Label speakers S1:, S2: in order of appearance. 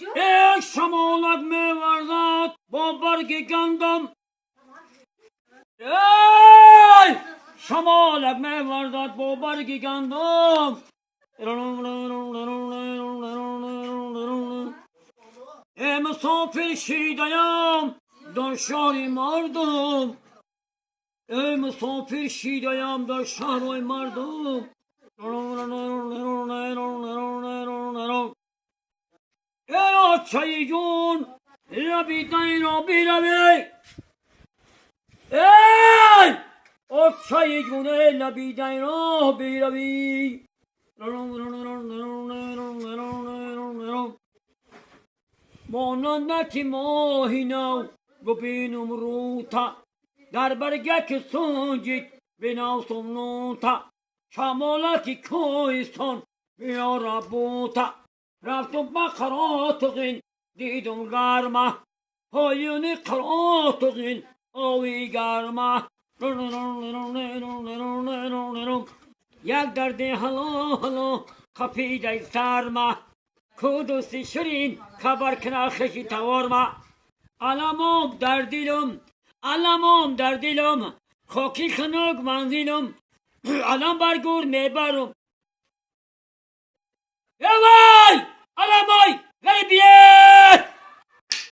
S1: Эй, шамолак меварзад бо барги гандум. Эй, шамолак меварзад бо барги гандум. Эй, мусофир шидаям дар шаҳри мардум. Эй, мусофир шидаям дар шаҳрҳои мардум. Эй, очаи ҷон, лабидайро биравӣ. Эй, очаи ҷон, лабидайро биравӣ. Монандаки моҳи нав бубинум рӯта, дар баргаки сунҷид бинавсум нута. Шамолаки кӯҳистон биёра бута. Рафтум ба Қаротуғин, дидум гарма. Поёни Қаротуғин ови гарма. Як дарди ҳало ҳало қапидаи сарма. Кудуси ширин хабар кина хеши таворма. Аламом дар дилум, аламом дар дилум, хоки хунук манзилум, алам бар гур мебарум. Эвай! Аламой! Ғарибие!